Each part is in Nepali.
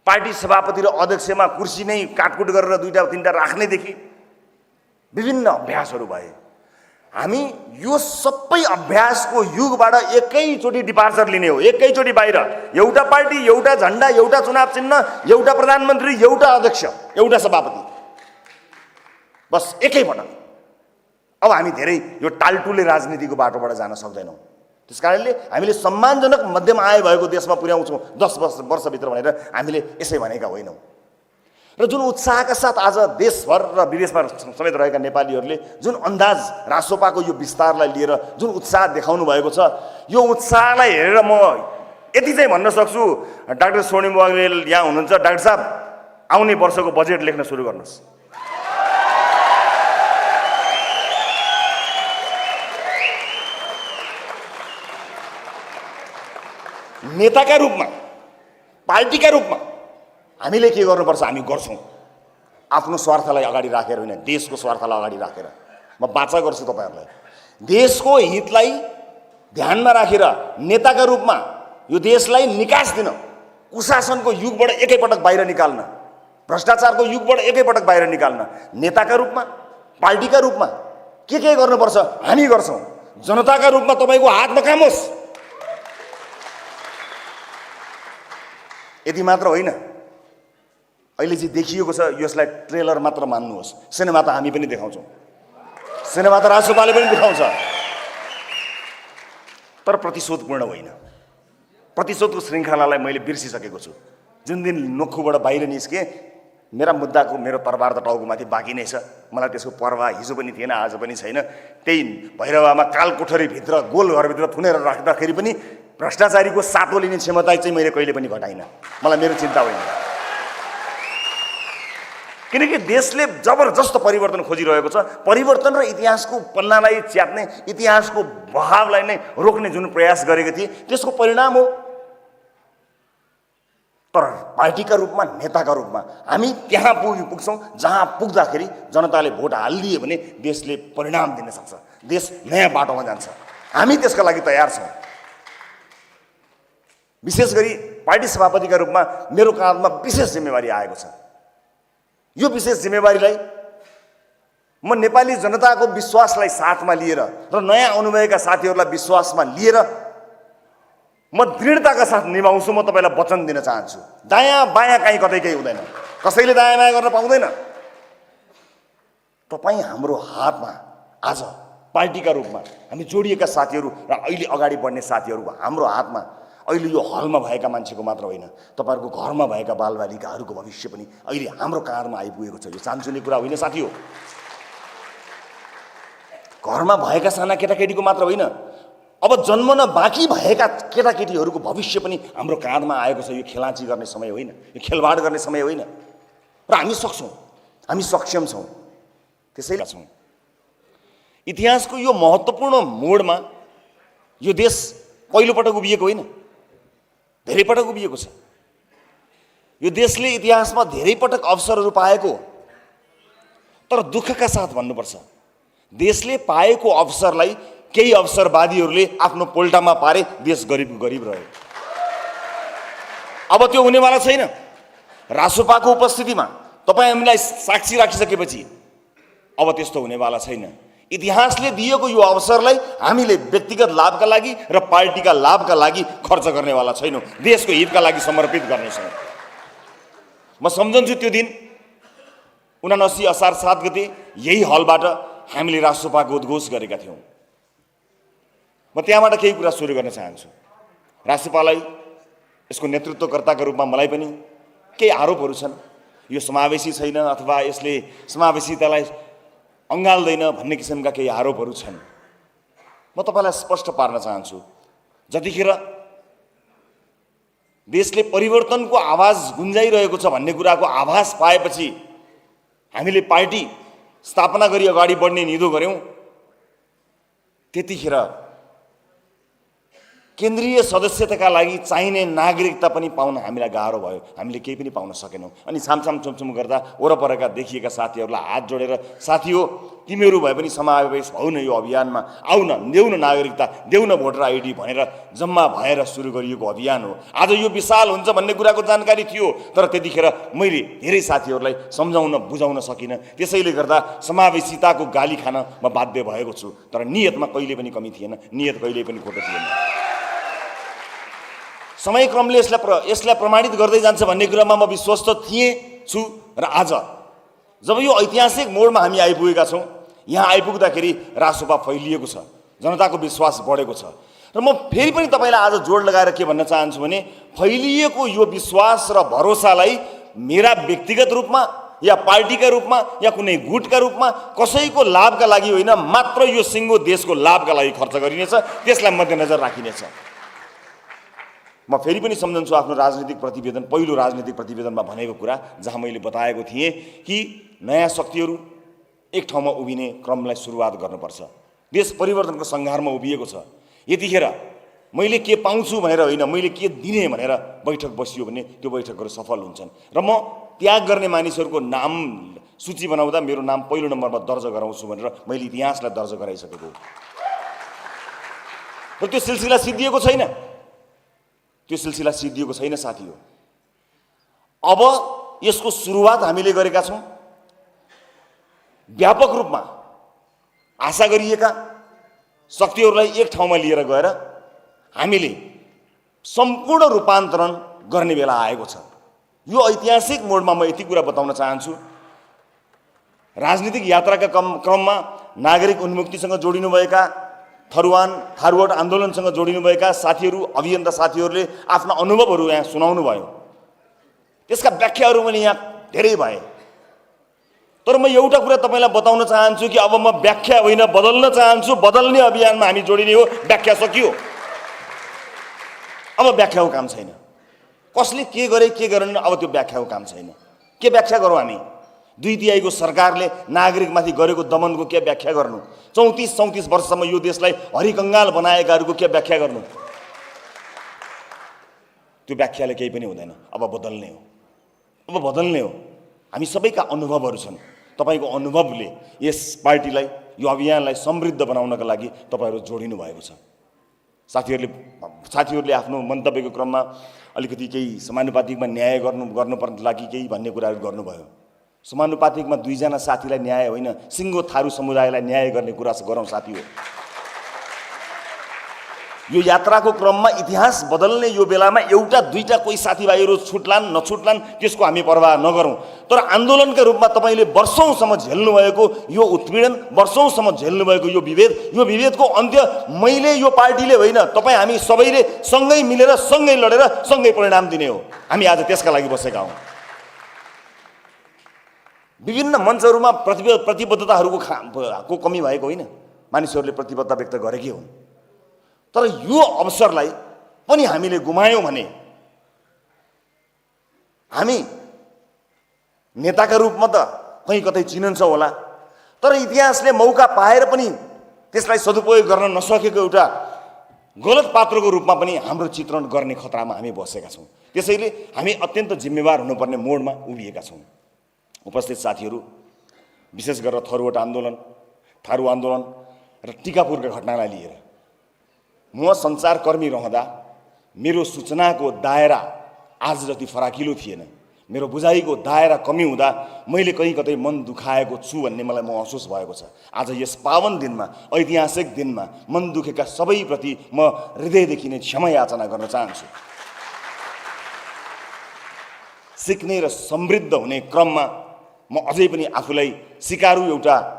पार्टी सभापति र अध्यक्षमा कुर्सी नै काटकुट गरेर दुईटा तीनटा राख्नेदेखि विभिन्न अभ्यासहरू भए। हामी यो सबै अभ्यासको युगबाट एकैचोटि डिपार्चर लिने हो, एकैचोटि बाहिर। एउटा पार्टी, एउटा झन्डा, एउटा चुनाव चिन्ह, एउटा प्रधानमन्त्री, एउटा अध्यक्ष, एउटा सभापति, बस एकैपटक। अब हामी धेरै यो टालटुले राजनीतिको बाटोबाट जान सक्दैनौँ। त्यसकारणले हामीले सम्मानजनक मध्यम आय भएको देशमा पुर्याउँछौँ 10 वर्षभित्र भनेर हामीले यसै भनेका होइनौँ। र जुन उत्साहका साथ आज देशभर र विदेशमा समेत रहेका नेपालीहरूले जुन अन्दाज रासोपाको यो विस्तारलाई लिएर जुन उत्साह देखाउनु भएको छ, यो उत्साहलाई हेरेर म यति चाहिँ भन्न सक्छु, डाक्टर स्वर्णिम बग्नेल यहाँ हुनुहुन्छ, डाक्टर साहब आउने वर्षको बजेट लेख्न सुरु गर्नुहोस्। नेताका रूपमा, पार्टीका रूपमा हामीले के गर्नुपर्छ? हामी गर्छौँ। आफ्नो स्वार्थलाई अगाडि राखेर होइन, देशको स्वार्थलाई अगाडि राखेर। म बाचा गर्छु तपाईँहरूलाई, देशको हितलाई ध्यानमा राखेर नेताका रूपमा यो देशलाई निकास दिन, कुशासनको युगबाट एकैपटक बाहिर निकाल्न, भ्रष्टाचारको युगबाट एकैपटक बाहिर निकाल्न नेताका रूपमा, पार्टीका रूपमा के गर्नुपर्छ हामी गर्छौँ। जनताका रूपमा तपाईँको हातमा काम होस्। यति मात्र होइन, अहिले चाहिँ देखिएको छ यसलाई ट्रेलर मात्र मान्नुहोस्, सिनेमा त हामी पनि देखाउँछौँ, सिनेमा त रासोपाले पनि देखाउँछ, तर प्रतिशोधपूर्ण होइन। प्रतिशोधको श्रृङ्खलालाई मैले बिर्सिसकेको छु। जुन दिन नोखुबाट बाहिर निस्केँ, मेरा मुद्दाको मेरो तरबार त टाउकोमाथि बाँकी नै छ। मलाई त्यसको पर्वाह हिजो पनि थिएन, आज पनि छैन। त्यही भैरवामा कालकोठरीभित्र गोल घरभित्र थुनेर राख्दाखेरि पनि भ्रष्टाचारीको सातो लिने क्षमता चाहिँ मैले कहिले पनि घटाइनँ। मलाई मेरो चिन्ता होइन, किनकि देशले जबरजस्त परिवर्तन खोजिरहेको छ। परिवर्तन र इतिहासको पन्नालाई च्यात्ने, इतिहासको बहावलाई नै रोक्ने जुन प्रयास गरेको थिए त्यसको परिणाम हो। तर पार्टीका रूपमा, नेताका रूपमा हामी त्यहाँ पुग्छौँ जहाँ पुग्दाखेरि जनताले भोट हालिदियो भने देशले परिणाम दिन सक्छ, देश नयाँ बाटोमा जान्छ। हामी त्यसका लागि तयार छौँ। विशेष गरी पार्टी सभापतिका रूपमा मेरो काँधमा विशेष जिम्मेवारी आएको छ। यो विशेष जिम्मेवारीलाई म नेपाली जनताको विश्वासलाई साथमा लिएर र नयाँ आउनुभएका साथीहरूलाई विश्वासमा लिएर म दृढताका साथ निभाउँछु। म तपाईँलाई वचन दिन चाहन्छु, दायाँ बायाँ कहीँ कतै केही हुँदैन, कसैले दायाँ बायाँ गर्न पाउँदैन। तपाईँ हाम्रो हातमा आज पार्टीका रूपमा हामी जोडिएका साथीहरू र अहिले अगाडि बढ्ने साथीहरूको हाम्रो हातमा अहिले यो हलमा भएका मान्छेको मात्र होइन, तपाईँहरूको घरमा भएका बालबालिकाहरूको भविष्य पनि अहिले हाम्रो काँधमा आइपुगेको छ। यो सानसुने कुरा होइन साथी हो। घरमा भएका साना केटाकेटीको मात्र होइन, अब जन्मन बाँकी भएका केटाकेटीहरूको भविष्य पनि हाम्रो काँधमा आएको छ। यो खेलाँची गर्ने समय होइन, यो खेलवाड गर्ने समय होइन, र हामी सक्छौँ, हामी सक्षम छौँ। त्यसैले छौँ। इतिहासको यो महत्त्वपूर्ण मोडमा यो देश पहिलोपटक उभिएको होइन, धेरै पटक उभिएको छ। यो देशले इतिहासमा धेरै पटक अवसरहरू पाएको, तर दुःखका साथ भन्नुपर्छ, देशले पाएको अवसरलाई केही अवसरवादीहरूले आफ्नो पोल्टामा पारे देश गरिब रह्यो। अब त्यो हुनेवाला छैन। रासोपाको उपस्थितिमा तपाईँ हामीलाई साक्षी राखिसकेपछि अब त्यस्तो हुनेवाला छैन। इतिहासले दिएको यो अवसरलाई हामीले व्यक्तिगत लाभका लागि र पार्टीका लाभका लागि खर्च गर्नेवाला छैनौँ, देशको हितका लागि समर्पित गर्नेछौँ। म सम्झन्छु त्यो दिन 79 असार 7 गते यही हलबाट हामीले रासोपाको उद्घोष गरेका थियौँ। म त्यहाँबाट केही कुरा सुरु गर्न चाहन्छु। रासोपालाई, यसको नेतृत्वकर्ताका रूपमा मलाई पनि केही आरोपहरू छन्। यो समावेशी छैन अथवा यसले समावेशितालाई अँगाल्दैन भन्ने किसिमका केही आरोपहरू छन्। म तपाईँलाई स्पष्ट पार्न चाहन्छु, जतिखेर देशले परिवर्तनको आवाज गुन्जाइरहेको छ भन्ने कुराको आभास पाएपछि हामीले पार्टी स्थापना गरी अगाडि बढ्ने निधो गऱ्यौँ। त्यतिखेर केन्द्रीय सदस्यताका लागि चाहिने नागरिकता पनि पाउन हामीलाई गाह्रो भयो, हामीले केही पनि पाउन सकेनौँ। अनि छामछाम चुमचुम गर्दा वरपरका देखिएका साथीहरूलाई हात जोडेर, साथी हो तिमीहरू भए पनि समावेश भौ न यो अभियानमा, आउ न, देऊ न नागरिकता, देऊ न भोटर आइडी भनेर जम्मा भएर सुरु गरिएको अभियान हो। आज यो विशाल हुन्छ भन्ने कुराको जानकारी थियो, तर त्यतिखेर मैले धेरै साथीहरूलाई सम्झाउन बुझाउन सकिनँ। त्यसैले गर्दा समावेशिताको गाली खान म बाध्य भएको छु। तर नियतमा कहिले पनि कमी थिएन, नियत कहिले पनि खोटो थिएन। समयक्रमले यसलाई प्रमाणित गर्दै जान्छ भन्ने कुरामा म विश्वस्त थिएँ छु। र आज जब यो ऐतिहासिक मोडमा हामी आइपुगेका छौँ, यहाँ आइपुग्दाखेरि रासोपा फैलिएको छ, जनताको विश्वास बढेको छ। र म फेरि पनि तपाईँलाई आज जोड लगाएर के भन्न चाहन्छु भने, फैलिएको यो विश्वास र भरोसालाई मेरा व्यक्तिगत रूपमा या पार्टीका रूपमा या कुनै गुटका रूपमा कसैको लाभका लागि होइन, मात्र यो सिङ्गो देशको लाभका लागि खर्च गरिनेछ, त्यसलाई मध्यनजर राखिनेछ। म फेरि पनि सम्झन्छु आफ्नो राजनीतिक प्रतिवेदन, पहिलो राजनीतिक प्रतिवेदनमा भनेको कुरा, जहाँ मैले बताएको थिएँ कि नयाँ शक्तिहरू एक ठाउँमा उभिने क्रमलाई सुरुवात गर्नुपर्छ। देश परिवर्तनको सङ्घारमा उभिएको छ। यतिखेर मैले के पाउँछु भनेर होइन, मैले के दिने भनेर बैठक बसियो भने त्यो बैठकहरू सफल हुन्छन्। र म त्याग गर्ने मानिसहरूको नाम सूची बनाउँदा मेरो नाम पहिलो नम्बरमा दर्ज गराउँछु भनेर मैले इतिहासलाई दर्ज गराइसकेको हो। र त्यो सिलसिला सिद्धिएको छैन, त्यो सिलसिला सिद्धिएको छैन साथी हो। अब यसको सुरुवात हामीले गरेका छौँ। व्यापक रूपमा आशा गरिएका शक्तिहरूलाई एक ठाउँमा लिएर गएर हामीले सम्पूर्ण रूपान्तरण गर्ने बेला आएको छ। यो ऐतिहासिक मोडमा म यति कुरा बताउन चाहन्छु, राजनीतिक यात्राका क्रममा नागरिक उन्मुक्तिसँग जोडिनुभएका, थारुवाट आन्दोलनसँग जोडिनुभएका साथीहरू, अभियन्ता साथीहरूले आफ्ना अनुभवहरू यहाँ सुनाउनु भयो। त्यसका व्याख्याहरू मैले यहाँ धेरै भए। तर म एउटा कुरा तपाईँलाई बताउन चाहन्छु कि अब म व्याख्या होइन, बदल्न चाहन्छु। बदल्ने अभियानमा हामी जोडिने हो। व्याख्या सकियो, अब व्याख्याको काम छैन। कसले के गरे के गरेन, अब त्यो व्याख्याको काम छैन। के व्याख्या गरौँ हामी? 2/3 सरकारले नागरिकमाथि गरेको दमनको के व्याख्या गर्नु? 34 वर्षसम्म यो देशलाई हरिकङ्गाल बनाएकाहरूको के व्याख्या गर्नु? त्यो व्याख्याले केही पनि हुँदैन। अब बदल्ने हो, अब बदल्ने हो। हामी सबैका अनुभवहरू छन्। तपाईँको अनुभवले यस पार्टीलाई, यो अभियानलाई समृद्ध बनाउनका लागि तपाईँहरू जोडिनु भएको छ। साथीहरूले आफ्नो मन्तव्यको क्रममा अलिकति केही समानुपातिकमा न्याय गर्नुपर्ने लागि केही भन्ने कुराहरू गर्नुभयो। समानुपातिकमा 2 जना साथीलाई न्याय होइन, सिङ्गो थारू समुदायलाई न्याय गर्ने कुरा गरौँ साथी हो। यो यात्राको क्रममा इतिहास बदल्ने यो बेलामा एउटा दुईटा कोही साथीभाइहरू छुट्लान् नछुट्लान् त्यसको हामी परवाह नगरौँ। तर आन्दोलनका रूपमा तपाईँले वर्षौँसम्म झेल्नुभएको यो उत्पीडन, वर्षौँसम्म झेल्नुभएको यो विभेदको अन्त्य मैले, यो पार्टीले होइन, तपाईँ हामी सबैले सँगै मिलेर, सँगै लडेर, सँगै परिणाम दिने हो। हामी आज त्यसका लागि बसेका हौँ। विभिन्न मञ्चहरूमा प्रतिबद्धताहरूको कमी भएको होइन, मानिसहरूले प्रतिबद्धता व्यक्त गरेकै हुन्। तर यो अवसरलाई पनि हामीले गुमायौँ भने हामी नेताका रूपमा त कहीँ कतै चिनिन्छ होला, तर इतिहासले मौका पाएर पनि त्यसलाई सदुपयोग गर्न नसकेको एउटा गलत पात्रको रूपमा पनि हाम्रो चित्रण गर्ने खतरामा हामी बसेका छौँ। त्यसैले हामी अत्यन्त जिम्मेवार हुनुपर्ने मोडमा उभिएका छौँ। उपस्थित साथीहरू, विशेष गरेर थारू आन्दोलन र टिकापुरका घटनालाई लिएर म सञ्चारकर्मी रहँदा मेरो सूचनाको दायरा आज जति फराकिलो थिएन। मेरो बुझाइको दायरा कमी हुँदा मैले कहीँ कतै मन दुखाएको छु भन्ने मलाई महसुस भएको छ। आज यस पावन दिनमा, ऐतिहासिक दिनमा मन दुखेका सबैप्रति म हृदयदेखि नै क्षमा याचना गर्न चाहन्छु। सिक्ने र समृद्ध हुने क्रममा म अझै पनि आफूलाई सिकारु एउटा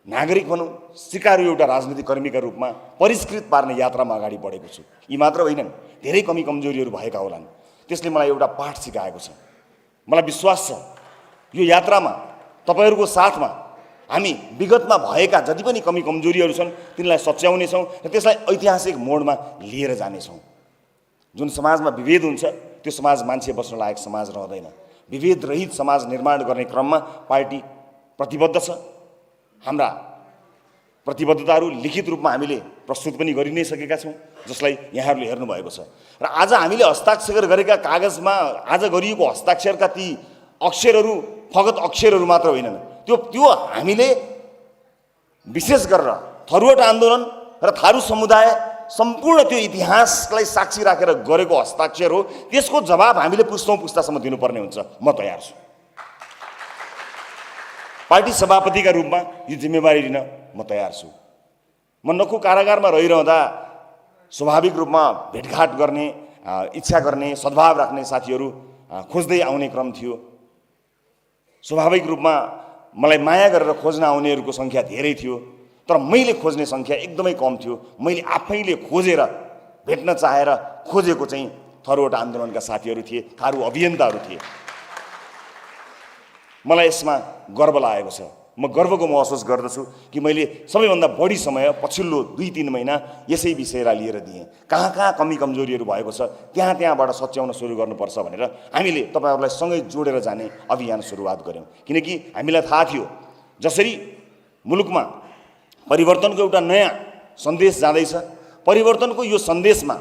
नागरिक भनौँ, सिकारु एउटा राजनीतिक कर्मीका रूपमा परिष्कृत पार्ने यात्रामा अगाडि बढेको छु। यी मात्र होइनन्, धेरै कमी कमजोरीहरू भएका होलान्। त्यसले मलाई एउटा पाठ सिकाएको छ। मलाई विश्वास छ यो यात्रामा तपाईँहरूको साथमा हामी विगतमा भएका जति पनि कमी कमजोरीहरू छन् तिनलाई सच्याउनेछौँ र त्यसलाई ऐतिहासिक मोडमा लिएर जानेछौँ। जुन समाजमा विभेद हुन्छ त्यो समाज मान्छे बस्न लायक समाज रहँदैन। विभेद रहित समाज निर्माण गर्ने क्रममा पार्टी प्रतिबद्ध छ। हाम्रा प्रतिबद्धताहरू लिखित रूपमा हामीले प्रस्तुत पनि गरि नै सकेका छौँ। जसलाई यहाँहरूले हेर्नुभएको छ। र आज हामीले हस्ताक्षर गरेका कागजमा आज गरिएको हस्ताक्षरका ती अक्षरहरू फगत अक्षरहरू मात्र होइनन्, त्यो हामीले विशेष गरेर थरुवाट आन्दोलन र थारू समुदाय सम्पूर्ण त्यो इतिहासलाई साक्षी राखेर गरेको हस्ताक्षर हो। त्यसको जवाब हामीले पुस्तौँ पुस्तासम्म दिनुपर्ने हुन्छ। म तयार छु। पार्टी सभापतिका रूपमा यो जिम्मेवारी लिन म तयार छु। म नखु कारागारमा रहिरहँदा स्वाभाविक रूपमा भेटघाट गर्ने इच्छा गर्ने सद्भाव राख्ने साथीहरू खोज्दै आउने क्रम थियो। स्वाभाविक रूपमा मलाई माया गरेर खोज्न आउनेहरूको सङ्ख्या धेरै थियो, तर मैले खोज्ने सङ्ख्या एकदमै कम थियो। मैले आफैले खोजेर भेट्न चाहेर खोजेको चाहिँ थरुवाट आन्दोलनका साथीहरू थिए, थारू अभियन्ताहरू थिए। मलाई यसमा गर्व लागेको छ। म गर्वको महसुस गर्दछु कि मैले सबैभन्दा बढी समय पछिल्लो 2-3 महिना यसै विषयलाई लिएर दिएँ। कहाँ कहाँ कमी कमजोरीहरू भएको छ त्यहाँबाट सच्याउन सुरु गर्नुपर्छ भनेर हामीले तपाईँहरूलाई सँगै जोडेर जाने अभियान सुरुवात गऱ्यौँ। किनकि हामीलाई थाहा थियो जसरी मुलुकमा परिवर्तनको एउटा नयाँ सन्देश जाँदैछ, परिवर्तनको यो सन्देशमा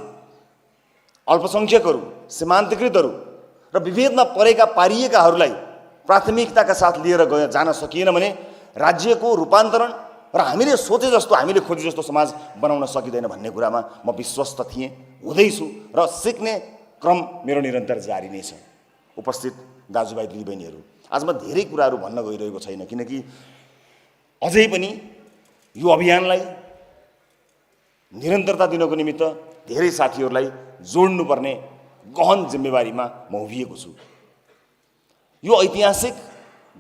अल्पसङ्ख्यकहरू, सीमान्तकृतहरू र विभेदमा परेका पारिएकाहरूलाई प्राथमिकताका साथ लिएर जान सकिएन भने राज्यको रूपान्तरण र हामीले सोचे जस्तो, हामीले खोजे जस्तो समाज बनाउन सकिँदैन भन्ने कुरामा म विश्वस्त थिएँ, हुँदैछु र सिक्ने क्रम मेरो निरन्तर जारी नै छ। उपस्थित दाजुभाइ दिदीबहिनीहरू, आज म धेरै कुराहरू भन्न गइरहेको छैन, किनकि अझै पनि यो अभियानलाई निरन्तरता दिनको निमित्त धेरै साथीहरूलाई जोड्नुपर्ने गहन जिम्मेवारीमा म उभिएको छु। यो ऐतिहासिक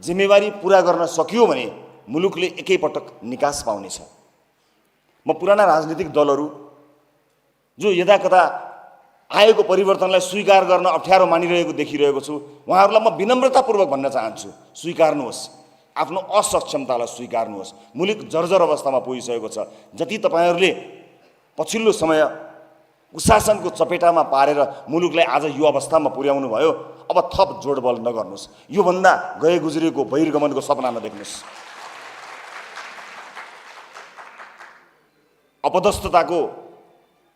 जिम्मेवारी पुरा गर्न सकियो भने मुलुकले एकैपटक निकास पाउनेछ। म पुराना राजनीतिक दलहरू जो यदाकदा आएको परिवर्तनलाई स्वीकार गर्न अप्ठ्यारो मानिरहेको देखिरहेको छु, उहाँहरूलाई म विनम्रतापूर्वक भन्न चाहन्छु, स्वीकार्नुहोस्, आफ्नो असक्षमतालाई स्वीकार्नुहोस्। मुलुक जर्जर अवस्थामा पुगिसकेको छ। जति तपाईँहरूले पछिल्लो समय कुशासनको चपेटामा पारेर मुलुकलाई आज यो अवस्थामा पुर्याउनु भयो, अब थप जोडबल नगर्नुहोस्। योभन्दा गए गुज्रेको बहिर्गमनको सपना नदेख्नुहोस्। अपदस्थताको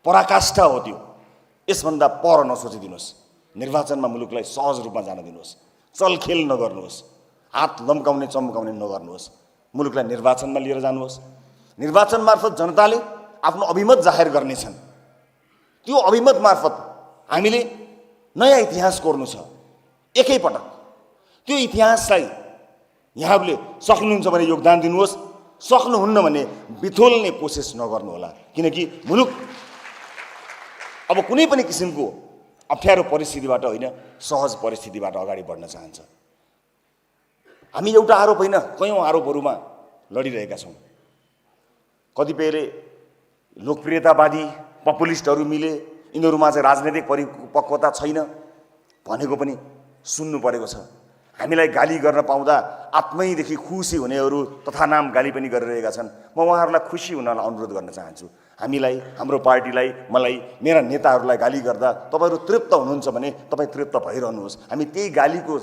पराकाष्ठा हो त्यो, यसभन्दा पर नसोचिदिनुहोस्। निर्वाचनमा मुलुकलाई सहज रूपमा जान दिनुहोस्, चलखेल नगर्नुहोस्, हात लम्काउने चम्काउने नगर्नुहोस्। मुलुकलाई निर्वाचनमा लिएर जानुहोस्। निर्वाचन मार्फत जनताले आफ्नो अभिमत जाहेर गर्नेछन्। त्यो अभिमत मार्फत हामीले नयाँ इतिहास कोर्नु छ एकैपटक। त्यो इतिहासलाई यहाँहरूले सक्नुहुन्छ भने योगदान दिनुहोस्, सक्नुहुन्न भने बिथोल्ने कोसिस नगर्नुहोला। किनकि मुलुक अब कुनै पनि किसिमको अप्ठ्यारो परिस्थितिबाट होइन, सहज परिस्थितिबाट अगाडि बढ्न चाहन्छ। हामी एउटा आरोप होइन, कयौँ आरोपहरूमा लडिरहेका छौँ। कतिपयले लोकप्रियतावादी पपुलिस्टहरू मिले, यिनीहरूमा चाहिँ राजनैतिक परिपक्वता छैन भनेको पनि सुन्नु परेको छ। हामीलाई गाली गर्न पाउँदा आत्मैदेखि खुसी हुनेहरू तथा नाम गाली पनि गरिरहेका छन्। म उहाँहरूलाई खुसी हुनलाई अनुरोध गर्न चाहन्छु। हामीलाई, हाम्रो पार्टीलाई, मलाई, मेरा नेताहरूलाई गाली गर्दा तपाईँहरू तृप्त हुनुहुन्छ भने तपाईँ तृप्त भइरहनुहोस्। हामी त्यही गालीको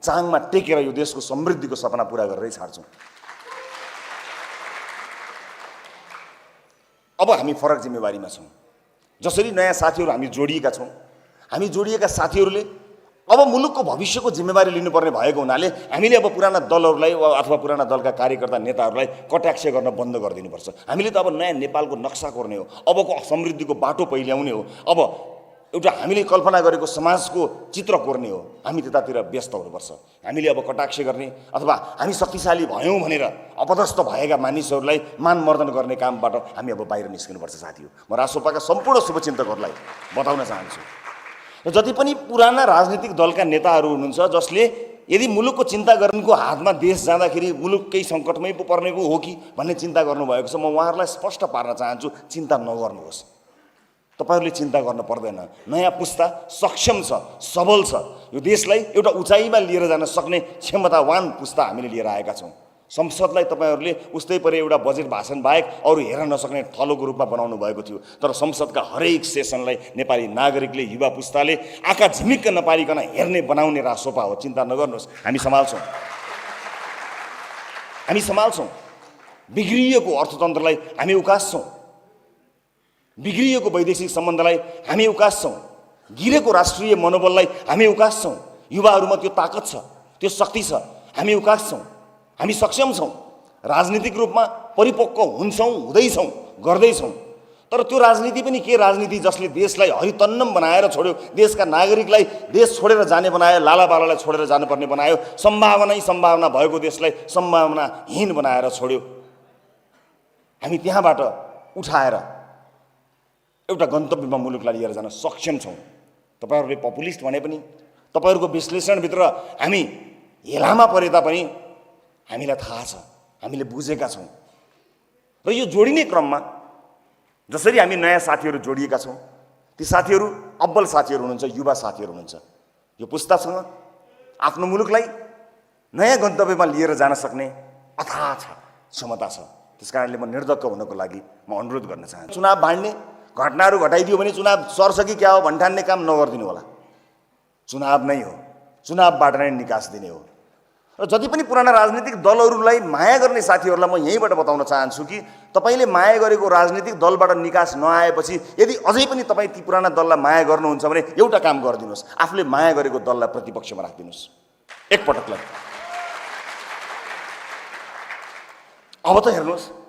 चाङमा टेकेर यो देशको समृद्धिको सपना पुरा गरेरै छाड्छौँ। अब हामी फरक जिम्मेवारीमा छौँ। जसरी नयाँ साथीहरू हामी जोडिएका छौँ, हामी जोडिएका साथीहरूले अब मुलुकको भविष्यको जिम्मेवारी लिनुपर्ने भएको हुनाले हामीले अब पुराना दलहरूलाई अथवा पुराना दलका कार्यकर्ता नेताहरूलाई कटाक्ष गर्न बन्द गरिदिनुपर्छ। हामीले त अब नयाँ नेपालको नक्सा कोर्ने हो, अबको समृद्धिको बाटो पहिल्याउने हो, अब एउटा हामीले कल्पना गरेको समाजको चित्र कोर्ने हो। हामी त्यतातिर व्यस्त हुनुपर्छ। हामीले अब कटाक्ष गर्ने अथवा हामी शक्तिशाली भयौँ भनेर अपदस्थ भएका मानिसहरूलाई मानमर्दन गर्ने कामबाट हामी अब बाहिर निस्किनुपर्छ। साथी हो, म रासोपाका सम्पूर्ण शुभचिन्तकहरूलाई बताउन चाहन्छु र जति पनि पुराना राजनीतिक दलका नेताहरू हुनुहुन्छ जसले यदि मुलुकको चिन्ता गर्नुको हातमा देश जाँदाखेरि मुलुक केही सङ्कटमै पो पर्नेको हो कि भन्ने चिन्ता गर्नुभएको छ, म उहाँहरूलाई स्पष्ट पार्न चाहन्छु, चिन्ता नगर्नुहोस्। तपाईहरूले चिन्ता गर्न पर्दैन। नयाँ पुस्ता सक्षम छ, सबल छ। यो देशलाई एउटा उचाइमा लिएर जान सक्ने क्षमतावान पुस्ता हामीले लिएर आएका छौँ। संसदलाई तपाईँहरूले उस्तै परे एउटा बजेट भाषण बाहेक अरू हेर्न नसक्ने थलोको रूपमा बनाउनु भएको थियो। तर संसदका हरेक सेसनलाई नेपाली नागरिकले, युवा पुस्ताले आँखा झिमिक्क नपारिकन हेर्ने बनाउने रासोपा हो। चिन्ता नगर्नुहोस्, हामी सम्हाल्छौँ। हामी सम्हाल्छौँ। बिग्रिएको अर्थतन्त्रलाई हामी उकास्छौँ। बिग्रिएको वैदेशिक सम्बन्धलाई हामी उकास्छौँ, गिरेको राष्ट्रिय मनोबललाई हामी उकास्छौँ। युवाहरूमा त्यो ताकत छ, त्यो शक्ति छ, हामी उकास्छौँ, हामी सक्षम छौँ, राजनीतिक रूपमा परिपक्व हुन्छौँ, हुँदैछौँ, गर्दैछौँ। तर त्यो राजनीति पनि के राजनीति जसले देशलाई हरितन्नम बनाएर छोड्यो, देशका नागरिकलाई देश छोडेर जाने बनायो, लालाबालालाई छोडेर जानुपर्ने बनायो, सम्भावना भएको देशलाई सम्भावनाहीन बनाएर छोड्यो। हामी त्यहाँबाट उठाएर एउटा गन्तव्यमा मुलुकलाई लिएर जान सक्षम छौँ। तपाईँहरूले पपुलिस्ट भने पनि, तपाईँहरूको विश्लेषणभित्र हामी हेलामा परे तापनि हामीलाई थाहा छ, हामीले बुझेका छौँ। र यो जोडिने क्रममा जसरी हामी नयाँ साथीहरू जोडिएका छौँ, ती साथीहरू अब्बल साथीहरू हुनुहुन्छ, युवा साथीहरू हुनुहुन्छ। यो पुस्तासँग आफ्नो मुलुकलाई नयाँ गन्तव्यमा लिएर जान सक्ने अथाह छ, क्षमता छ। त्यसकारणले म निर्धक्क हुनको लागि म अनुरोध गर्न चाहन्छु। चुनाव भाँड्ने घटनाहरू घटाइदियो भने चुनाव सर्छ कि क्या हो भन्ठान्ने काम नगरिदिनु होला। चुनाव नै हो, चुनावबाट नै निकास दिने हो। र जति पनि पुराना राजनीतिक दलहरूलाई माया गर्ने साथीहरूलाई म यहीँबाट बताउन चाहन्छु कि तपाईँले माया गरेको राजनीतिक दलबाट निकास नआएपछि यदि अझै पनि तपाईँ ती पुराना दललाई माया गर्नुहुन्छ भने एउटा काम गरिदिनुहोस्, आफूले माया गरेको दललाई प्रतिपक्षमा राखिदिनुहोस् एकपटकलाई। अब त हेर्नुहोस्,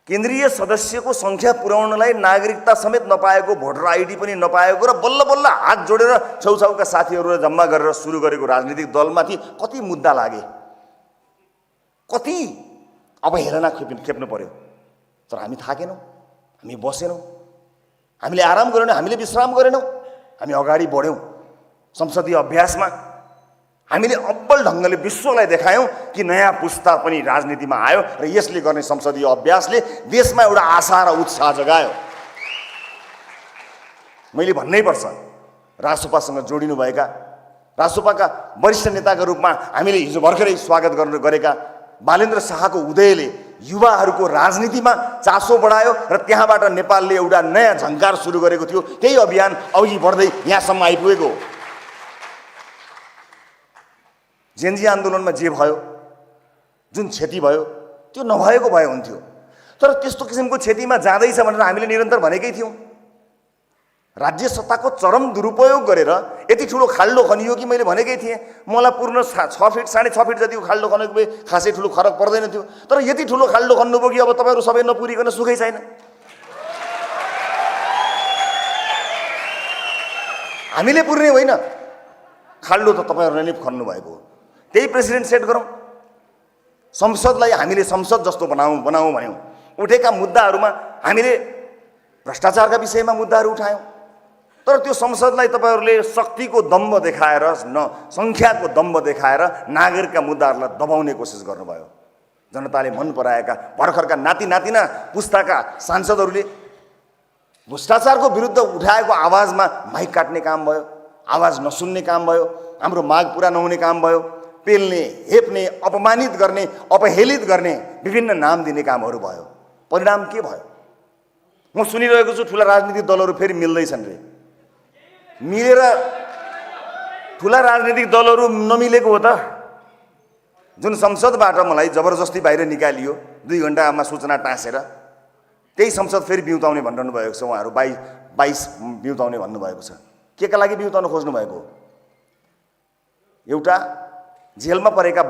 केन्द्रीय सदस्यको सङ्ख्या पुर्याउनलाई नागरिकता समेत नपाएको, भोटर आइडी पनि नपाएको र बल्ल बल्ल हात जोडेर छेउछाउका साथीहरूलाई जम्मा गरेर सुरु गरेको राजनीतिक दलमाथि कति मुद्दा लागे, कति अवहेलना खेप्नु पर्यो। तर हामी थाकेनौँ, हामी बसेनौँ, हामीले आराम गरेनौँ, हामीले विश्राम गरेनौँ, हामी अगाडि बढ्यौँ। संसदीय अभ्यासमा हामीले अब्बल ढङ्गले विश्वलाई देखायौँ कि नयाँ पुस्ता पनि राजनीतिमा आयो र यसले गर्ने संसदीय अभ्यासले देशमा एउटा आशा र उत्साह जगायो। मैले भन्नै पर्छ, रासोपासँग जोडिनुभएका, रासोपाका वरिष्ठ नेताका रूपमा हामीले हिजो भर्खरै स्वागत गरेका बालेन्द्र शाहको उदयले युवाहरूको राजनीतिमा चासो बढायो र त्यहाँबाट नेपालले एउटा नयाँ झङ्कार सुरु गरेको थियो। त्यही अभियान अघि बढ्दै यहाँसम्म आइपुगेको हो। जेनजी आन्दोलनमा जे भयो, जुन क्षति भयो, त्यो नभएको भए हुन्थ्यो। तर त्यस्तो किसिमको क्षतिमा जाँदैछ भनेर हामीले निरन्तर भनेकै थियौँ। राज्य सत्ताको चरम दुरुपयोग गरेर यति ठुलो खाल्डो खनियो कि मैले भनेकै थिएँ, मलाई पूर्ण 6 फिट 6.5 फिट जतिको खाल्डो खनेको भए खासै ठुलो फरक पर्दैन थियो। तर यति ठुलो खाल्डो खन्नुभयो कि अब तपाईँहरू सबै नपुरिकन सुखै छैन। हामीले पुर्ने होइन, खाल्डो त तपाईँहरूले नै खन्नु भएको हो। त्यही प्रेसिडेन्ट सेट गरौँ, संसदलाई हामीले संसद जस्तो बनाऊँ भन्यौँ। उठेका मुद्दाहरूमा हामीले भ्रष्टाचारका विषयमा मुद्दाहरू उठायौँ। तर त्यो संसदलाई तपाईँहरूले शक्तिको दम्ब देखाएर, सङ्ख्याको दम्ब देखाएर नागरिकका मुद्दाहरूलाई दबाउने कोसिस गर्नुभयो। जनताले मन पराएका भर्खरका नाति नातिना पुस्ताका सांसदहरूले भ्रष्टाचारको विरुद्ध उठाएको आवाजमा माइक काट्ने काम भयो, आवाज नसुन्ने काम भयो, हाम्रो माग पुरा नहुने काम भयो, पेल्ने, हेप्ने, अपमानित गर्ने, अपहेलित गर्ने, विभिन्न नाम दिने कामहरू भयो। परिणाम के भयो? म सुनिरहेको छु ठुला राजनीतिक दलहरू फेरि मिल्दैछन् रे। मिलेर ठुला राजनीतिक दलहरू नमिलेको हो त। जुन संसदबाट मलाई जबरजस्ती बाहिर निकालियो 2 घण्टामा सूचना टाँसेर, त्यही संसद फेरि बिउताउने भनिरहनु भएको छ उहाँहरू। 22 बिउताउने भन्नुभएको छ। के का लागि बिउताउन खोज्नु भएको? एउटा जेलमा परेका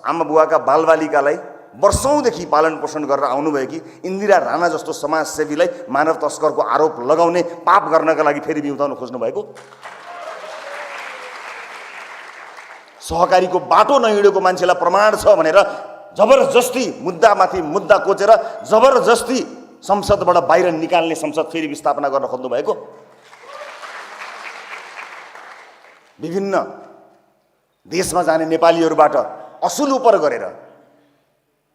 आमा बुवाका बालबालिकालाई वर्षौँदेखि पालन पोषण गरेर आउनुभएकी इन्दिरा राणा जस्तो समाजसेवीलाई मानव तस्करको आरोप लगाउने पाप गर्नका लागि फेरि बिउताउन खोज्नु भएको। सहकारीको बाटो नहिँडेको मान्छेलाई प्रमाण छ भनेर जबरजस्ती मुद्दामाथि मुद्दा कोचेर जबरजस्ती संसदबाट बाहिर निकाल्ने संसद फेरि विस्थापना गर्न खोज्नु भएको। विभिन्न देशमा जाने नेपालीहरूबाट असुल उपर गरेर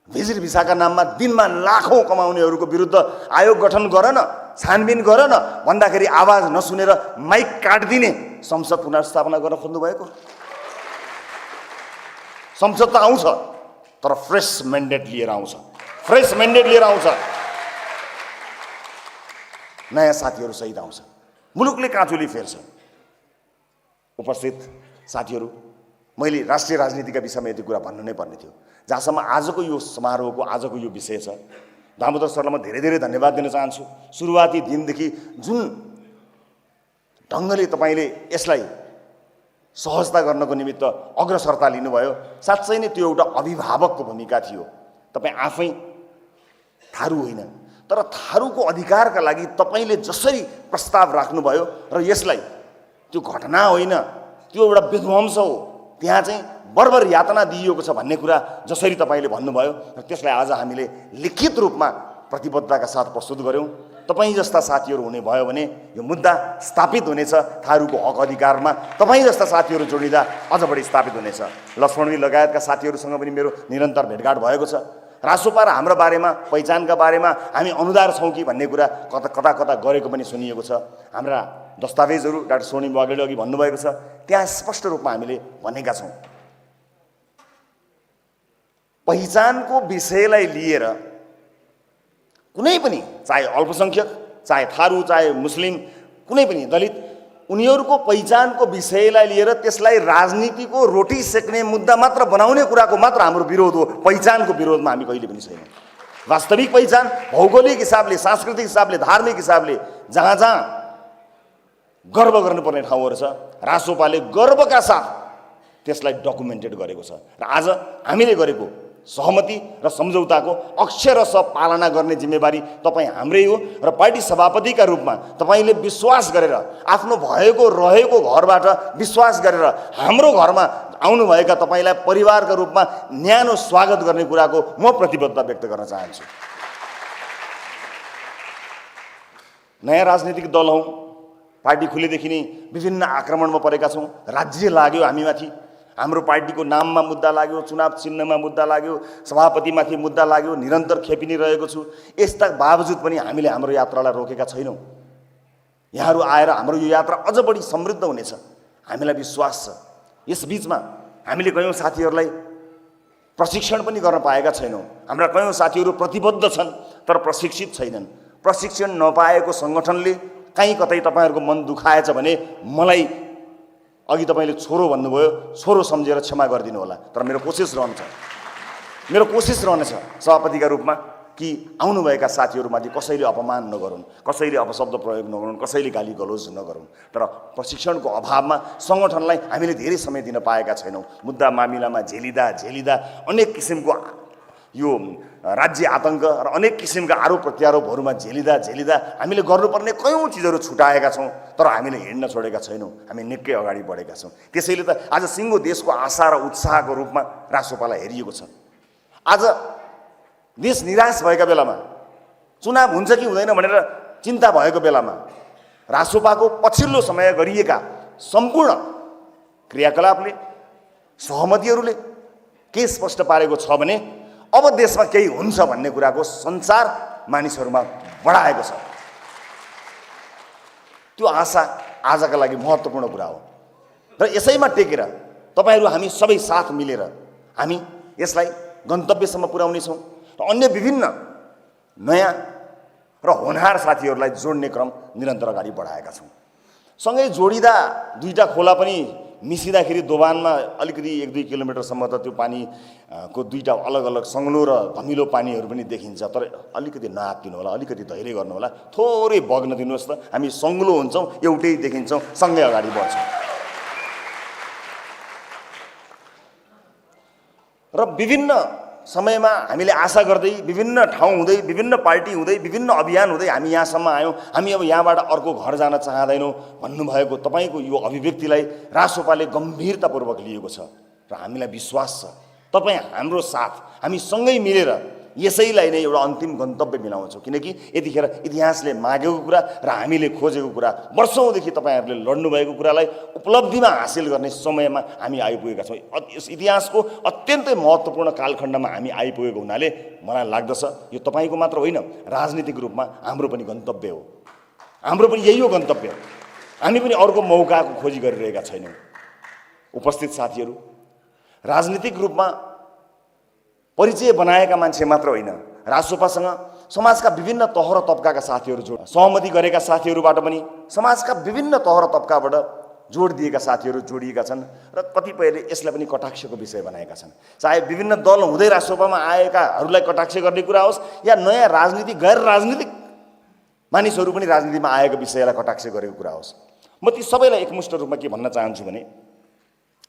भिजिट भिसाका नाममा दिनमा लाखौँ कमाउनेहरूको विरुद्ध आयोग गठन गर न, छानबिन गर न भन्दाखेरि आवाज नसुनेर माइक काटिदिने संसद पुनर्स्थापना गर्न खोज्नु भएको। संसद त आउँछ, तर फ्रेस म्यान्डेट लिएर आउँछ, फ्रेस म्यान्डेट लिएर आउँछ, नयाँ साथीहरू सहित आउँछ, मुलुकले काँचुली फेर्छ। उपस्थित साथीहरू, मैले राष्ट्रिय राजनीतिका विषयमा यति कुरा भन्नु नै पर्ने थियो। जहाँसम्म आजको यो समारोहको आजको यो विषय छ, दामोदर सरलाई म धेरै धेरै धन्यवाद दिन चाहन्छु। सुरुवाती दिनदेखि जुन ढङ्गले तपाईँले यसलाई सहजता गर्नको निमित्त अग्रसरता लिनुभयो, साँच्चै नै त्यो एउटा अभिभावकको भूमिका थियो। तपाईँ आफै थारू होइन, तर थारूको अधिकारका लागि तपाईँले जसरी प्रस्ताव राख्नुभयो र यसलाई त्यो घटना होइन, त्यो एउटा विध्वंस हो, त्यहाँ चाहिँ बर्बर यातना दिइएको छ भन्ने कुरा जसरी तपाईँले भन्नुभयो र त्यसलाई आज हामीले लिखित रूपमा प्रतिबद्धताका साथ प्रस्तुत गऱ्यौँ। तपाईँ जस्ता साथीहरू हुने भयो भने यो मुद्दा स्थापित हुनेछ। थारूको हक अधिकारमा तपाईँ जस्ता साथीहरू जोडिँदा अझ बढी स्थापित हुनेछ। लक्ष्मणवी लगायतका साथीहरूसँग पनि मेरो निरन्तर भेटघाट भएको छ। रासोपा र हाम्रो बारेमा, पहिचानका बारेमा हामी अनुदार छौँ कि भन्ने कुरा कता कता गरेको पनि सुनिएको छ। हाम्रा दस्तावेजहरू डाक्टर सोनी बगेलले अघि भन्नुभएको छ, त्यहाँ स्पष्ट रूपमा हामीले भनेका छौँ। पहिचानको विषयलाई लिएर कुनै पनि, चाहे अल्पसङ्ख्यक, चाहे थारू, चाहे मुस्लिम, कुनै पनि दलित, उनीहरूको पहिचानको विषयलाई लिएर त्यसलाई राजनीतिको रोटी सेक्ने मुद्दा मात्र बनाउने कुराको मात्र हाम्रो विरोध हो। पहिचानको विरोधमा हामी कहिले पनि छैनौँ। वास्तविक पहिचान भौगोलिक हिसाबले, सांस्कृतिक हिसाबले, धार्मिक हिसाबले जहाँ जहाँ गर्व गर्नुपर्ने ठाउँहरू छ, रासोपाले गर्वका साथ त्यसलाई डकुमेन्टेड गरेको छ। र आज हामीले गरेको सहमति र सम्झौताको अक्षरश पालना गर्ने जिम्मेवारी तपाईँ हाम्रै हो। र पार्टी सभापतिका रूपमा तपाईँले विश्वास गरेर, आफ्नो भएको रहेको घरबाट विश्वास गरेर हाम्रो घरमा आउनुभएका तपाईँलाई परिवारका रूपमा न्यानो स्वागत गर्ने कुराको म प्रतिबद्धता व्यक्त गर्न चाहन्छु। नयाँ राजनीतिक दल हौँ, पार्टी खुलेदेखि नै विभिन्न आक्रमणमा परेका छौँ। राज्य लाग्यो हामीमाथि, हाम्रो पार्टीको नाममा मुद्दा लाग्यो, चुनाव चिन्हमा मुद्दा लाग्यो, सभापतिमाथि मुद्दा लाग्यो, निरन्तर खेपि नै रहेको छु। यसका बावजुद पनि हामीले हाम्रो यात्रालाई रोकेका छैनौँ। यहाँहरू आएर हाम्रो यो यात्रा अझ बढी समृद्ध हुनेछ, हामीलाई विश्वास छ। यसबीचमा हामीले कयौँ साथीहरूलाई प्रशिक्षण पनि गर्न पाएका छैनौँ। हाम्रा कयौँ साथीहरू प्रतिबद्ध छन् तर प्रशिक्षित छैनन्। प्रशिक्षण नपाएको सङ्गठनले कहीँ कतै तपाईँहरूको मन दुखाएछ भने मलाई अघि तपाईँले छोरो भन्नुभयो, छोरो सम्झेर क्षमा गरिदिनु होला। तर मेरो कोसिस रहनेछ सभापतिका रूपमा कि आउनुभएका साथीहरूमाथि कसैले अपमान नगरून्, कसैले अपशब्द प्रयोग नगरून्, कसैले गाली गलोज नगरून्। तर प्रशिक्षणको अभावमा सङ्गठनलाई हामीले धेरै समय दिन पाएका छैनौँ। मुद्दा मामिलामा झेलिँदा अनेक किसिमको यो राज्य आतङ्क र अनेक किसिमका आरोप प्रत्यारोपहरूमा झेलिँदा हामीले गर्नुपर्ने कयौँ चिजहरू छुटाएका छौँ, तर हामीले हिँड्न छोडेका छैनौँ। हामी निकै अगाडि बढेका छौँ। त्यसैले त आज सिङ्गो देशको आशा र उत्साहको रूपमा रासोपालाई हेरिएको छ। आज देश निराश भएका बेलामा, चुनाव हुन्छ कि हुँदैन भनेर चिन्ता भएको बेलामा रासोपाको पछिल्लो समय गरिएका सम्पूर्ण क्रियाकलापले, सहमतिहरूले के स्पष्ट पारेको छ भने अब देशमा केही हुन्छ भन्ने कुराको सञ्चार मानिसहरूमा बढाएको छ। त्यो आशा आजका लागि महत्त्वपूर्ण कुरा हो। र यसैमा टेकेर तपाईँहरू हामी सबै साथ मिलेर हामी यसलाई गन्तव्यसम्म पुर्याउनेछौँ र अन्य विभिन्न नयाँ र होनहार साथीहरूलाई जोड्ने क्रम निरन्तर अगाडि बढाएका छौँ। सँगै जोडिँदा दुईटा खोला पनि मिसिँदाखेरि दोभानमा अलिकति 1-2 किलोमिटरसम्म त त्यो पानीको दुईटा अलग अलग सङ्लो र धमिलो पानीहरू पनि देखिन्छ। तर अलिकति नआत्तिनु होला, अलिकति धैर्य गर्नु होला, थोरै बग्न दिनुहोस् त। हामी सङ्लो हुन्छौँ, एउटै देखिन्छौँ, सँगै अगाडि बढ्छौँ। र विभिन्न समयमा हामीले आशा गर्दै, विभिन्न ठाउँ हुँदै, विभिन्न पार्टी हुँदै, विभिन्न अभियान हुँदै हामी यहाँसम्म आयौँ। हामी अब यहाँबाट अर्को घर जान चाहँदैनौँ भन्नुभएको तपाईँको यो अभिव्यक्तिलाई रासोपाले गम्भीरतापूर्वक लिएको छ र हामीलाई विश्वास छ तपाईँ हाम्रो साथ, हामी सँगै मिलेर यसैलाई नै एउटा अन्तिम गन्तव्य मिलाउँछौँ। किनकि यतिखेर इतिहासले मागेको कुरा र हामीले खोजेको कुरा, वर्षौँदेखि तपाईँहरूले लड्नुभएको कुरालाई उपलब्धिमा हासिल गर्ने समयमा हामी आइपुगेका छौँ। यस इतिहासको अत्यन्तै महत्त्वपूर्ण कालखण्डमा हामी आइपुगेको हुनाले मलाई लाग्दछ यो तपाईँको मात्र होइन, राजनीतिक रूपमा हाम्रो पनि गन्तव्य हो। हाम्रो पनि यही हो गन्तव्य। हामी पनि अर्को मौकाको खोजी गरिरहेका छैनौँ। उपस्थित साथीहरू, राजनीतिक रूपमा परिचय बनाएका मान्छे मात्र होइन, रासोपासँग समाजका विभिन्न तह र तबकाका साथीहरू जोड, सहमति गरेका साथीहरूबाट पनि समाजका विभिन्न तह र तबकाबाट जोड दिएका साथीहरू जोडिएका छन् र कतिपयले यसलाई पनि कटाक्षको विषय बनाएका छन्। चाहे विभिन्न दल हुँदै राष्ट्रसभामा आएकाहरूलाई कटाक्ष गर्ने कुरा होस् या नयाँ राजनीति गैर राजनीतिक मानिसहरू पनि राजनीतिमा आएको विषयलाई कटाक्ष गरेको कुरा होस्, म ती सबैलाई एकमुष्ट रूपमा के भन्न चाहन्छु भने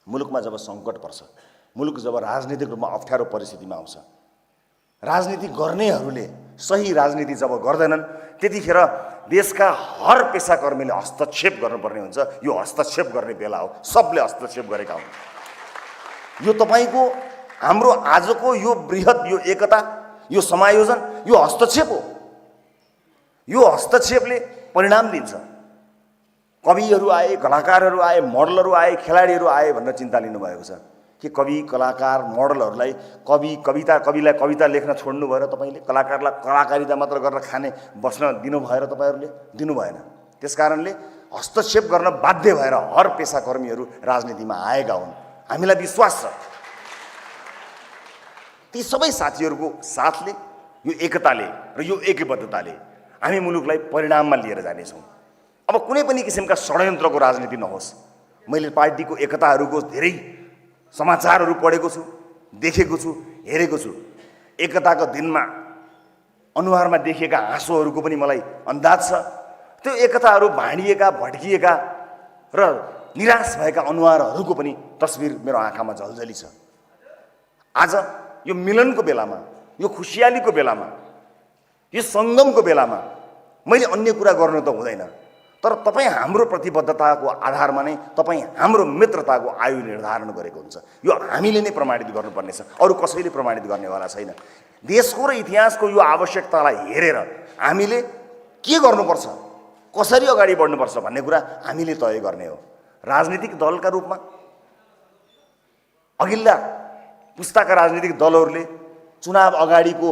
मुलुकमा जब सङ्कट पर्छ, मुलुक जब राजनीतिक रूपमा अप्ठ्यारो परिस्थितिमा आउँछ, राजनीति गर्नेहरूले सही राजनीति जब गर्दैनन् त्यतिखेर देशका हर पेसाकर्मीले हस्तक्षेप गर्नुपर्ने हुन्छ। यो हस्तक्षेप गर्ने बेला हो, सबले हस्तक्षेप गरेका हुन्। यो तपाईँको हाम्रो आजको यो बृहत यो एकता यो समायोजन यो हस्तक्षेप हो। यो हस्तक्षेपले परिणाम दिन्छ। कविहरू आए, कलाकारहरू आए, मोडलहरू आए, खेलाडीहरू आए भनेर चिन्ता लिनुभएको छ कि कवि कलाकार मोडलहरूलाई कविलाई कविता लेख्न छोड्नु भएर तपाईँले कलाकारलाई कलाकारिता मात्र गरेर खाने बस्न दिनु भएर तपाईँहरूले दिनु भएन। त्यसकारणले हस्तक्षेप गर्न बाध्य भएर हर पेसाकर्मीहरू राजनीतिमा आएका हुन्। हामीलाई विश्वास छ ती सबै साथीहरूको साथले, यो एकताले र यो एकबद्धताले हामी मुलुकलाई परिणाममा लिएर जानेछौँ। अब कुनै पनि किसिमका षड्यन्त्रको राजनीति नहोस्। मैले पार्टीको एकताहरूको धेरै समाचारहरू पढेको छु, देखेको छु, हेरेको छु। एकताको दिनमा अनुहारमा देखिएका हाँसोहरूको पनि मलाई अन्दाज छ। त्यो एकताहरू भाँडिएका, भड्किएका र निराश भएका अनुहारहरूको पनि तस्बिर मेरो आँखामा झलझली छ। आज यो मिलनको बेलामा, यो खुसियालीको बेलामा, यो सङ्गमको बेलामा मैले अन्य कुरा गर्नु त हुँदैन, तर तपाईँ हाम्रो प्रतिबद्धताको आधारमा नै तपाईँ हाम्रो मित्रताको आयु निर्धारण गरेको हुन्छ। यो हामीले नै प्रमाणित गर्नुपर्नेछ, अरू कसैले प्रमाणित गर्नेवाला छैन। देशको र इतिहासको यो आवश्यकतालाई हेरेर हामीले के गर्नुपर्छ, कसरी अगाडि बढ्नुपर्छ भन्ने कुरा हामीले तय गर्ने हो। राजनीतिक दलका रूपमा अघिल्ला पुस्ताका राजनीतिक दलहरूले चुनाव अगाडिको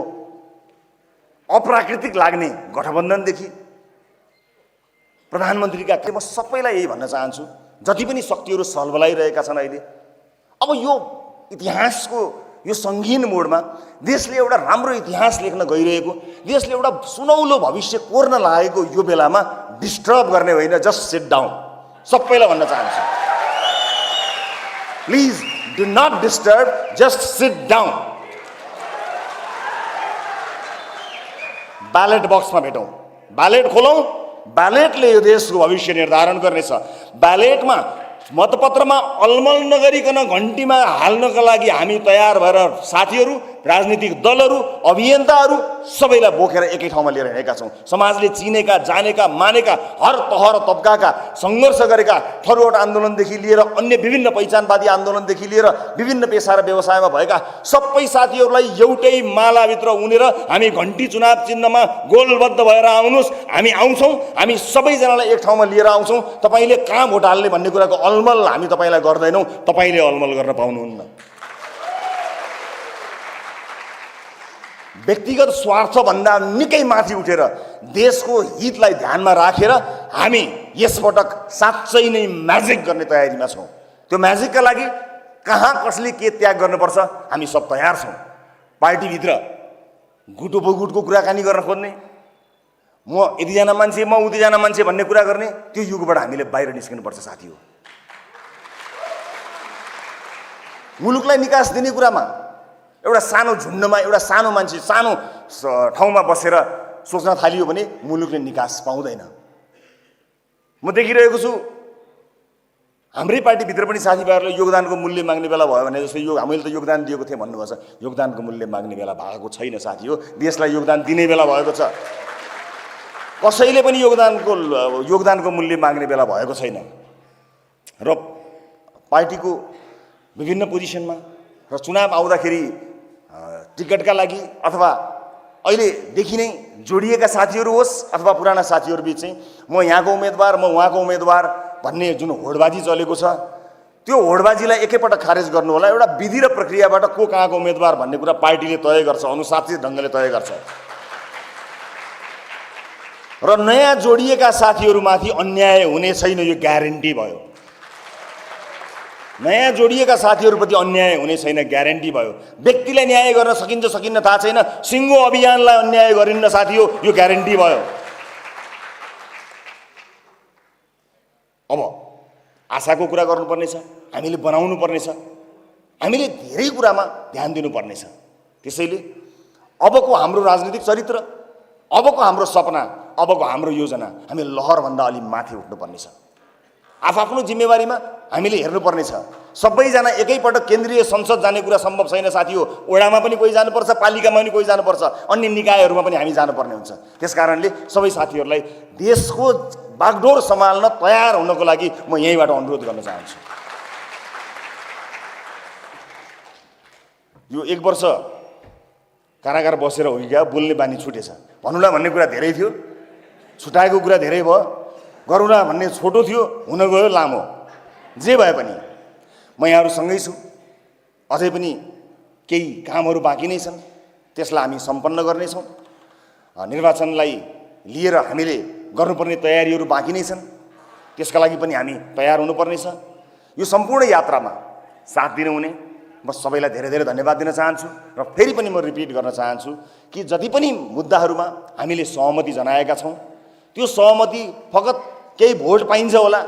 अप्राकृतिक लाग्ने गठबन्धनदेखि प्रधानमन्त्रीका म सबैलाई यही भन्न चाहन्छु, जति पनि शक्तिहरू सलबलाइरहेका छन् अहिले, अब यो इतिहासको यो सङ्गीन मोडमा देशले एउटा राम्रो इतिहास लेख्न गइरहेको, देशले एउटा सुनौलो भविष्य कोर्न लागेको यो बेलामा डिस्टर्ब गर्ने होइन, जस्ट सिट डाउन। सबैलाई भन्न चाहन्छु, please do not disturb, just sit down. Ballot बक्समा भेटौँ, ब्यालेट खोलौँ। ब्यालेटले यो देशको भविष्य निर्धारण गर्नेछ। ब्यालेटमा मतपत्रमा अलमल नगरिकन घन्टीमा हाल्नका लागि हामी तयार भएर साथीहरू, राजनीतिक दलहरू, अभियन्ताहरू सबैलाई बोकेर एकै ठाउँमा लिएर हिँडेका छौँ। समाजले चिनेका, जानेका, मानेका, हर तह र तब्काका, सङ्घर्ष गरेका, थरुवाट आन्दोलनदेखि लिएर अन्य विभिन्न पहिचानवादी आन्दोलनदेखि लिएर विभिन्न पेसा र व्यवसायमा भएका सबै साथीहरूलाई एउटै मालाभित्र उनेर हामी घन्टी चुनाव चिन्हमा गोलबद्ध भएर आउनुहोस्। हामी आउँछौँ, हामी सबैजनालाई एक ठाउँमा लिएर आउँछौँ। तपाईँले कहाँ भोट हाल्ने भन्ने कुराको अलमल हामी तपाईँलाई गर्दैनौँ, तपाईँले अलमल गर्न पाउनुहुन्न। व्यक्तिगत स्वार्थभन्दा निकै माथि उठेर देशको हितलाई ध्यानमा राखेर हामी यसपटक साँच्चै नै म्याजिक गर्ने तयारीमा छौँ। त्यो म्याजिकका लागि कहाँ कसले के त्याग गर्नुपर्छ हामी सब तयार छौँ। पार्टीभित्र गुटो गुटको कुराकानी गर्न खोज्ने, म यतिजना मान्छे म उतिजना मान्छे भन्ने कुरा गर्ने, त्यो युगबाट हामीले बाहिर निस्किनुपर्छ साथी हो। मुलुकलाई निकास दिने कुरामा एउटा सानो झुन्डमा एउटा सानो मान्छे सानो ठाउँमा बसेर सोच्न थालियो भने मुलुकले निकास पाउँदैन। म देखिरहेको छु हाम्रै पार्टीभित्र पनि साथीभाइहरूले योगदानको मूल्य माग्ने बेला भयो भने जस्तै यो हामीले त योगदान दिएको थिएँ भन्नुभएको छ, योगदानको मूल्य माग्ने बेला भएको छैन साथी हो। देशलाई योगदान दिने बेला भएको छ, कसैले पनि योगदानको मूल्य माग्ने बेला भएको छैन। र पार्टीको विभिन्न पोजिसनमा र चुनाव आउँदाखेरि टिकटका लागि अथवा अहिलेदेखि नै जोडिएका साथीहरू होस् अथवा पुराना साथीहरू बिच चाहिँ म यहाँको उम्मेदवार म उहाँको उम्मेदवार भन्ने जुन होडबाजी चलेको छ त्यो होडबाजीलाई एकैपटक खारेज गर्नु होला। एउटा विधि र प्रक्रियाबाट को कहाँको उम्मेदवार भन्ने कुरा पार्टीले तय गर्छ, अनुशासित ढङ्गले तय गर्छ। र नयाँ जोडिएका साथीहरूमाथि अन्याय हुने छैन, यो ग्यारेन्टी भयो। नयाँ जोडिएका साथीहरूप्रति अन्याय हुने छैन, ग्यारेन्टी भयो। व्यक्तिलाई न्याय गर्न सकिन्छ सकिन्न थाहा छैन, सिङ्गो अभियानलाई अन्याय गरिन्न साथी हो, यो ग्यारेन्टी भयो। अब आशाको कुरा गर्नुपर्नेछ, हामीले बनाउनु पर्नेछ, हामीले धेरै कुरामा ध्यान दिनुपर्नेछ। त्यसैले अबको हाम्रो राजनीतिक चरित्र, अबको हाम्रो सपना, अबको हाम्रो योजना हामी लहरभन्दा अलि माथि उठ्नुपर्नेछ। आफ्नो जिम्मेवारीमा हामीले हेर्नुपर्नेछ। सबैजना एकैपटक केन्द्रीय संसद जाने कुरा सम्भव छैन साथी हो। वडामा पनि कोही जानुपर्छ, पालिकामा पनि कोही जानुपर्छ, अन्य निकायहरूमा पनि हामी जानुपर्ने हुन्छ। त्यसकारणले सबै साथीहरूलाई देशको बागडोर सम्हाल्न तयार हुनको लागि म यहीँबाट अनुरोध गर्न चाहन्छु। यो 1 वर्ष कारागार बसेर हो क्या बोल्ने बानी छुटेछ। भनौँला भन्ने कुरा धेरै थियो, छुटाएको कुरा धेरै भयो, गरौँला भन्ने छोटो थियो, हुन गयो लामो। जे भए पनि म यहाँहरूसँगै छु। अझै पनि केही कामहरू बाँकी नै छन्, त्यसलाई हामी सम्पन्न गर्नेछौँ। निर्वाचनलाई लिएर हामीले गर्नुपर्ने तयारीहरू बाँकी नै छन्, त्यसका लागि पनि हामी तयार हुनुपर्नेछ। यो सम्पूर्ण यात्रामा साथ दिनुहुने म सबैलाई धेरै धेरै धन्यवाद दिन चाहन्छु। र फेरि पनि म रिपिट गर्न चाहन्छु कि जति पनि मुद्दाहरूमा हामीले सहमति जनाएका छौँ, त्यो सहमति फकत केही भोट पाइन्छ होला,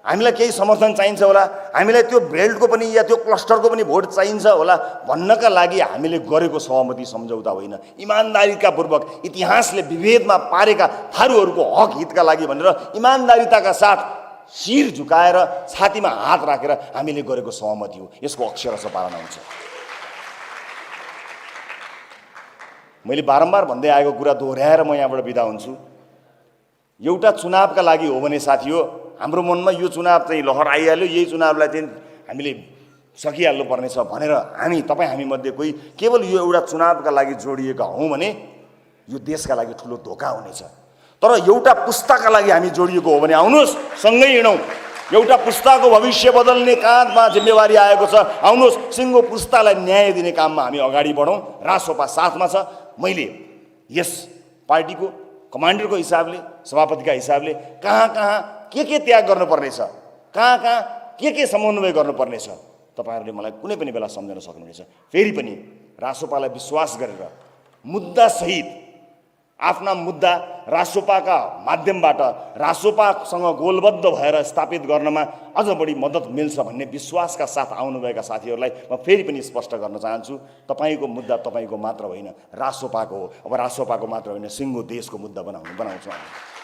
हामीलाई केही समर्थन चाहिन्छ होला, हामीलाई त्यो बेल्टको पनि या त्यो क्लस्टरको पनि भोट चाहिन्छ होला भन्नका लागि हामीले गरेको सहमति सम्झौता होइन। इमान्दारितापूर्वक इतिहासले विभेदमा पारेका थारूहरूको हक हितका लागि भनेर इमान्दारिताका साथ शिर झुकाएर छातीमा हात राखेर हामीले गरेको सहमति हो। यसको अक्षरशः पालना हुन्छ। मैले बारम्बार भन्दै आएको कुरा दोहोऱ्याएर म यहाँबाट बिदा हुन्छु। एउटा चुनावका लागि हो भने साथी हो, हाम्रो मनमा यो चुनाव चाहिँ लहर आइहाल्यो, यही चुनावलाई चाहिँ हामीले सकिहाल्नु पर्नेछ भनेर हामी मध्ये कोही केवल यो एउटा चुनावका लागि जोडिएका हौँ भने यो देशका लागि ठुलो धोका हुनेछ। तर एउटा पुस्ताका लागि हामी जोडिएको हो भने आउनुहोस् सँगै हिँडौँ। एउटा पुस्ताको भविष्य बदल्ने काँधमा जिम्मेवारी आएको छ, आउनुहोस् सिङ्गो पुस्तालाई न्याय दिने काममा हामी अगाडि बढौँ। रासोपा साथमा छ। मैले यस पार्टीको कमान्डरको हिसाबले, सभापतिका हिसाबले कहाँ के त्याग गर्नुपर्नेछ, कहाँ के समन्वय गर्नुपर्नेछ तपाईँहरूले मलाई कुनै पनि बेला सम्झन सक्नुहुनेछ। फेरि पनि रासोपालाई विश्वास गरेर मुद्दासहित आफ्ना मुद्दा रासोपाका माध्यमबाट रासोपासँग गोलबद्ध भएर स्थापित गर्नमा अझ बढी मद्दत मिल्छ भन्ने विश्वासका साथ आउनुभएका साथीहरूलाई म फेरि पनि स्पष्ट गर्न चाहन्छु, तपाईँको मुद्दा तपाईँको मात्र होइन, रासोपाको हो। अब रासोपाको मात्र होइन, सिङ्गो देशको मुद्दा बनाउँछौँ हामी।